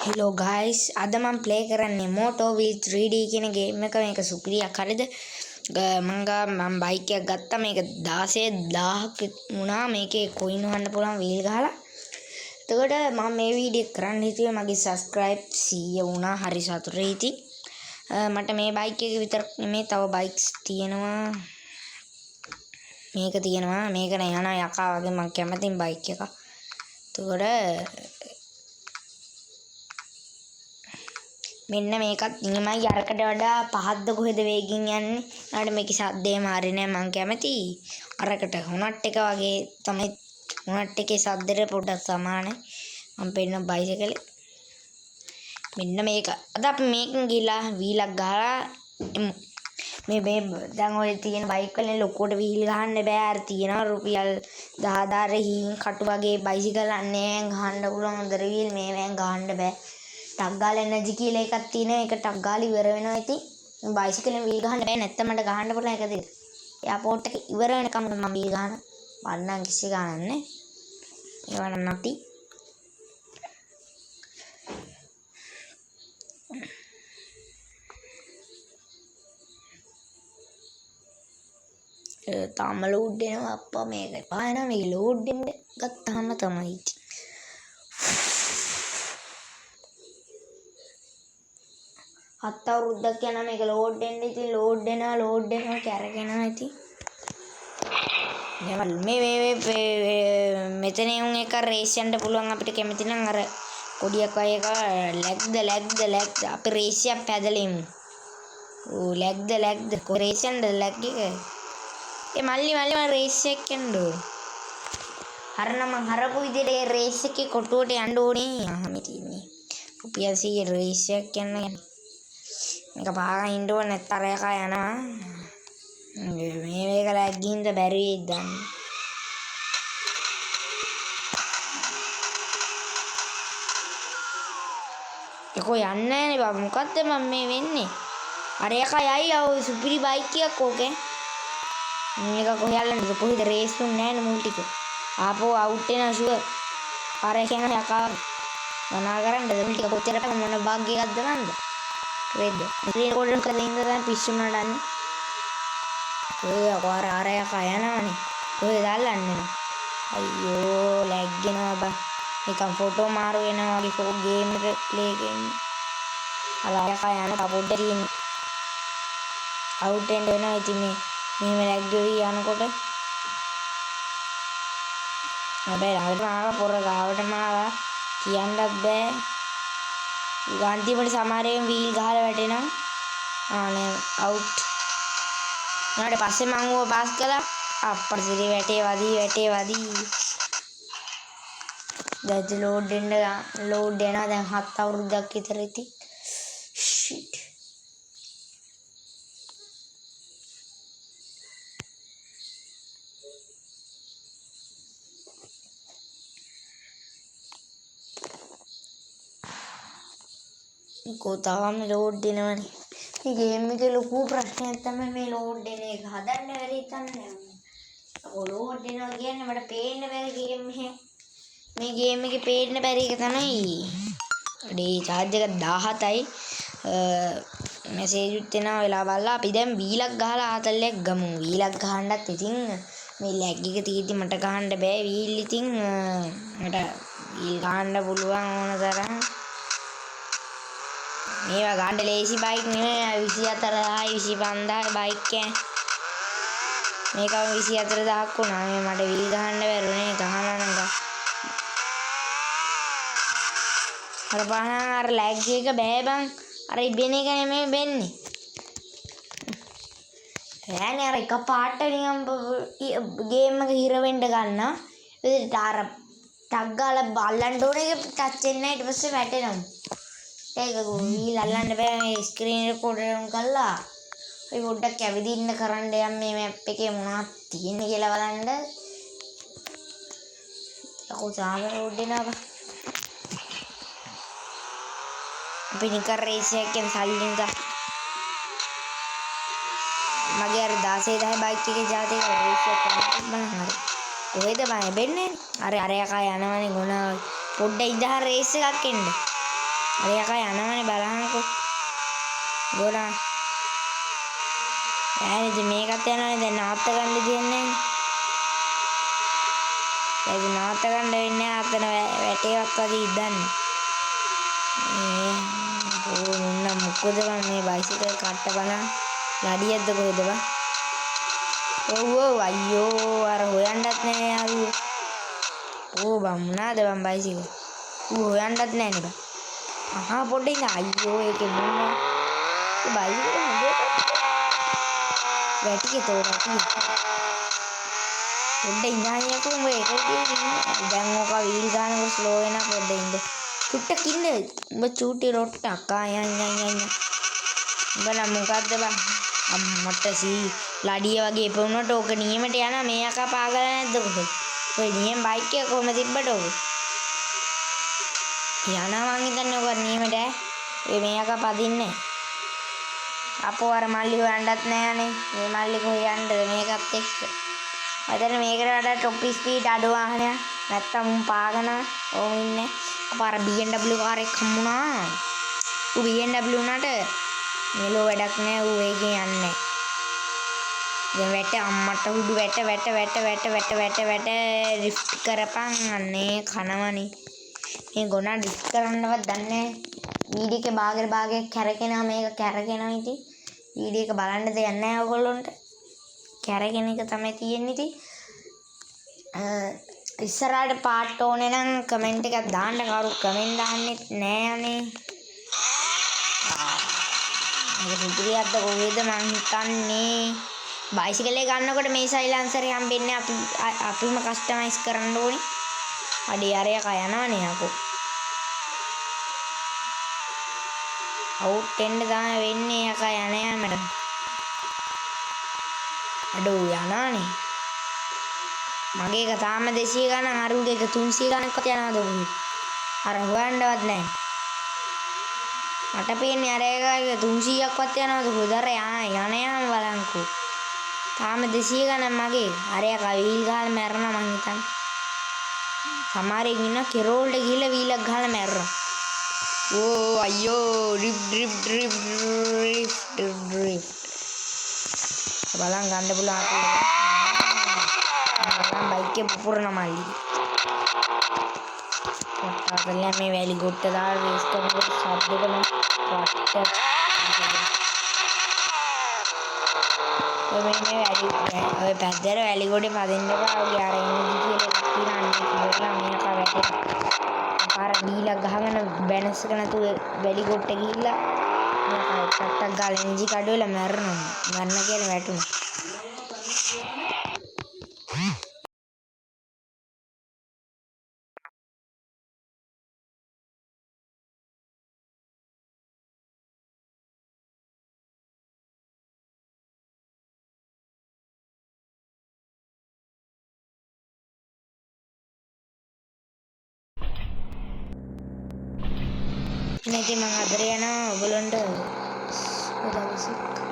Hello guys, අද මම play කරන්නේ Moto Wheel 3D කියන ගේම් එක. මේක සුපිරියක් හරිද? මං ගා මං බයික් එකක් ගත්තා. මේක 16,000ක් වුණා. මේකේ කොයින් හොයන්න පුළුවන් වීල් ගහලා. එතකොට මම මේ වීඩියෝ එක කරන්න හිතුවේ මගේ සබ්ස්ක්‍රයිබ් 100 වුණා. හරි සතුටුයි ඉතින්. මට මේ බයික් එක විතරක් නෙමෙයි, තව බයික්ස් තියෙනවා. මේක තියෙනවා. මේක නෑ යන යකා වගේ මං කැමතිම බයික් එකක්. එතකොට මෙන්න මේකත් නියමයි. අරකට වඩා පහක්ද කොහෙද වේගින් යන්නේ. ඊළඟට මේකේ සද්දේම හරි නෑ. මං කැමති අරකට හොනට් එක වගේ තමයි. හොනට් එකේ සද්දෙට පොඩ්ඩක් සමානයි. මං පෙන්න බයිසිකලේ මෙන්න මේක. අද අපි මේකෙන් ගිහලා වීලක් ගහලා එමු. මේ මේ දැන් ඔය තියෙන බයික් වලින් ලොකුවට වීල් ගහන්න බෑ. අර තියෙනවා රුපියල් 10,000 හීන් කටු වගේ බයිසිකල්, අන්නේ ගහන්න පුළුවන් හොඳට වීල්. මේවෙන් ගහන්න බෑ. ටක් ගාලා එනර්ජි කියලා එකක් තියෙනවා. ඒක ටක් ගාලා ඉවර වෙනවා. ඉතින් බයිසිකලෙන් වීල් ගහන්න බෑ. නැත්තම් මට ගහන්න පුළුවන් එක දෙක. එයාපෝට් එක ඉවර වෙනකම් මම වීල් ගහන. මං කිසි ගානක් නෑ. ඒවා නම් නැති. තාම ලෝඩ් වෙනවා අප්පා. මේක එපා වෙනවා. මේක ලෝඩ් වෙන්න ගත්තාම තමයි ඉතින්. හත් අවුරුද්දක් යනවා මේක ලෝඩ් වෙන්න. ඉතින් ලෝඩ් වෙනවා, ලෝඩ් වෙනවා, කැරකෙනවා ඉතින්. මේ මේ මේ මෙතන උන් එක රේස් යන්න පුළුවන් අපිට කැමති නම්. අර කොඩියක් වගේ එක ලැග්ද ලැග්ද ලැග්ද? අපි රේස් එකක් පැදලා ඉමු. ඌ ලැග්ද ලැග්ද? කො රේස් යන්නද ලැග් එක? ඒ මල්ලි මල්ලි, මම රේස් එකක් යන්න ඕනේ. හරන මං හරපු විදිහට ඒ රේස් එකේ කොටුවට යන්න ඕනේ. ආ, මේ තියෙන්නේ රුපියල් 100 රේස් එකක් යන්න. මේක පාගන් ඉන්න ඕනේ, නැත්නම් අර එකා යනවා. මේ මේක ලැග් ගින්ද බැරි වෙයිද දන්නේ. ඒකෝ යන්නේ නෑනේ බා. මොකද්ද මං මේ වෙන්නේ? අර එකා යයි. ආ, ඔය සුපිරි බයික් එකක් ඕකේ. මේක කොහේ අල්ලන්නද? කොහෙද රේස් උන්නේ නෑනේ මුල් ටික. ආපහු අවුට් වෙනවා ෂුවර්. අර එක යන යකා මොනා කරන්නද? මුල් ටික කොච්චර මොන බග් එකක්ද මන්ද? රෙද්ද ස්ක්‍රීන් රෙකෝඩර් කරලා ඉඳලා දැන් පිස්සු නඩන්නේ. ඔය අර අර යකා යනවනේ. කොහෙද අල්ලන්නේ නෝ? අයියෝ, ලැග් වෙනවා බං. නිකන් ෆොටෝ මාරු වෙනවා වගේ ෆෝ ගේම් එක ප්ලේ වෙන්නේ. අර යකා යන පොඩ්ඩ තියෙන්නේ. අවුට් වෙන්න වෙනවා ඉතින්. මේ මෙහෙම ලැග් වෙවි යනකොට. හැබැයි ළඟටම ආවා, පොර ගාවටම ආවා කියන්නත් බෑ. ඊ අන්තිමට සමහර ඒවා වීල් ගහලා වැටෙනවා. ආ නෑ, අවුට්. ඊට පස්සේ මං ඌව පාස් කළා. අප්පට සිරි වැටේ වදී වැටේ වදී. දැන් ඉතින් ලෝඩ් වෙන්න ලෝඩ් වෙනවා දැන් හත් අවුරුද්දක් විතර ඉතින්. ෂිට්, කෝ තාම ලෝඩ් වෙනවනේ. මේ ගේම් එකේ ලොකු ප්‍රශ්නයක් තමයි මේ ලෝඩ් වෙන එක. හදන්න බැරි හිතන්නේ. ඔව්, ලෝඩ් වෙනවා කියන්නේ මට පේන්න බැරි ගේම් එක. මේ ගේම් එකේ පේන්න බැරි එක තමයි. අඩේ, චාර්ජ් එක 17යි. මැසේජ් උත් එනවා වෙලා බලලා. අපි දැන් වීලක් ගහලා ආතල් එකක් ගමු. වීලක් ගහන්නත් ඉතින් මේ ලැග් එක තියෙද්දි මට ගහන්න බෑ වීල්. ඉතින් මට වීල් ගහන්න පුළුවන් ඕන තරම්. මේවා ගන්න ලේසි බයික් නෙමෙයි. 24,000යි 25,000යි බයික් එක. මේකම 24,000ක් වුණා. මේ මට වීල් ගහන්න බැරුනේ. ගහනවා නම් ගහ. අර පහන් අර ලැග් එක බෑ බං. අර ඉබෙන එක නෙමෙයි වෙන්නේ. බෑනේ, අර එක පාට නිකන් ගේම් එක හිර වෙන්න ගන්නවා. ඉතින් අර ටක් ගාලා අල්ලන්න ඕන එක ටච් වෙන්නේ නැහැ. ඊට පස්සේ වැටෙනවා. ඒක වීල් අල්ලන්න බෑ මේ ස්ක්‍රීන් රෙකෝඩර් ඔන් කරලා. අපි පොඩ්ඩක් ඇවිදින්න කරන්න යම් මේ මැප් එකේ මොනවද තියෙන්නේ කියලා බලන්න. යකෝ, තාම රෝඩ් එනවා බං. අපි නිකන් රේස් එකක් යන සල්ලි නිකන්. මගේ අර 16 10 බයික් එකේ ජාතික රේස් එකක් යන්න බලන්න. හරි. කොහෙද බං එබෙන්නේ? අර අර යකා යනවනේ ගොනා. පොඩ්ඩක් ඉඳහන් රේස් එකක් එන්න. අර යකා යනවනේ බලහන්කෝ. ගෝලා. ඈ ඉතින් මේකත් යනවනේ දැන් නවත්ත ගන්න දෙන්නේ නැහැ. දැන් ඉතින් නවත්ත ගන්න වෙන්නේ නැහැ. අතන වැටේවත් වගේ ඉදන්නේ. මේ ඕ මුන්න මොකද බං මේ බයිසිකල් කට්ට බලන් ලඩියක්ද කොහෙද බං? ඔව් ඔව් අයියෝ අර හොයන්නත් නෑ යාළුවෝ. ඕ බං මොනාද බං බයිසිකල්? ඌ හොයන්නත් නෑනේ බං. අහා පොඩ්ඩක් ඉන්න අයියෝ ඒකේ මුන්නේ. ඒ බයිසිකල් හොඳ එකක්. වැටියේ තෝ වැටියේ. පොඩ්ඩක් ඉඳන් යකෝ උඹ එක විදියට ඉන්න. දැන් ඕක වීල් ගන්නකොට ස්ලෝ වෙනවා පොඩ්ඩක් ඉන්න. චුට්ටක් ඉන්න. උඹ චූටි රොට්ටක් ආ යන් යන් යන්. උඹලා මොකද්ද බං? අම්මට සී ලඩිය වගේ එපුණාට ඕක නියමට යනවා මේ යකා පාගල නැද්ද කොහෙද? ඔය නියම බයික් එක කොහොම තිබ්බට ඕක? යනවා මං හිතන්නේ ඕක නියමට ඈ. ඔය මේ යකා පදින්නේ. අපෝ අර මල්ලි හොයන්නත් නෑ අනේ. මේ මල්ලි කොහේ යන්නද මේකත් එක්ක. මම මේකට වඩා ටොප් ස්පීඩ් අඩු වාහනයක්. නැත්තම් උන් පාගන ඕම ඉන්නේ. අප අර BMW car එකක් හම්බුණා. ඌ BMW උනාට මෙලෝ වැඩක් නෑ ඌ වේගෙන් යන්නේ නෑ. දැන් වැට අම්මට හුඩු වැට වැට වැට වැට වැට වැට වැට ඩ්‍රිෆ්ට් කරපන් අනේ කනවනේ. මේ ගොනා ඩ්‍රිෆ්ට් කරන්නවත් දන්නේ නෑ. වීඩියෝ එකේ භාගෙට භාගයක් කැරකෙනවා මේක කැරකෙනවා ඉතින්. වීඩියෝ එක බලන්න දෙයක් නෑ ඔයගොල්ලොන්ට. කැරකෙන එක තමයි තියෙන්නේ ඉතින්. ඉස්සරහට පාට් ඕනේ නම් කමෙන්ට් එකක් දාන්න කවුරු කමෙන්ට් දාන්නෙත් නෑ අනේ. මේක සුපිරියක්ද කොහෙද මං හිතන්නේ. බයිසිකල් එක ගන්නකොට මේ සයිලන්සර් එක හම්බෙන්නේ අපි අපිම කස්ටමයිස් කරන්න ඕනේ. අඩේ අර යකා යනවනේ යකෝ. අවුට් වෙන්න තමයි වෙන්නේ යකා යන යාමට. අඩෝ යනවනේ. මගේ එක තාම 200 ගණන් අර උගේ එක 300 ගණන්ක්වත් යනවද කොහෙද? අර හොයන්නවත් නැහැ. මට පේන්නේ අර එකගේ 300ක්වත් යනවද කොහෙද? අර යන යාම බලන්කෝ. තාම 200 ගණන් මගේ. අර යකා වීල් ගහලා මැරෙනවා මං හිතන්නේ. සමහර එකෙන් ඉන්නවා කෙරෝල්ට ගිහලා වීලක් ගහලා මැරෙනවා. ඕ අයියෝ drip drip drip drip drip. බලන් ගන්න පුළුවන් අපේ. බලන් බයික් එක පුපුරන මල්ලි. පට්ටා මේ වැලි ගොට්ට දාලා රේස් කරනකොට ශබ්දෙක නම් පට්ට. ඔය මේ මේ වැලි ඔය පැද්දට වැලි ගොඩේ පදින්න එපා. ඔගේ අර එනර්ජි කියලා එකක් තියෙනවා. අන්න ඒක ඉවරලා මේක වැටෙනවා. පාර බීලා ගහගෙන බැලන්ස් එක නැතුව වැලි ගොට්ට ගිහිල්ලා මේක ටක් ගාලා එනර්ජි කඩ වෙලා මැරෙනවා. මැරෙන කියලා වැටුණා. ඉතින් මං අදට යනවා ඔයගොල්ලන්ට සුබ දවසක්.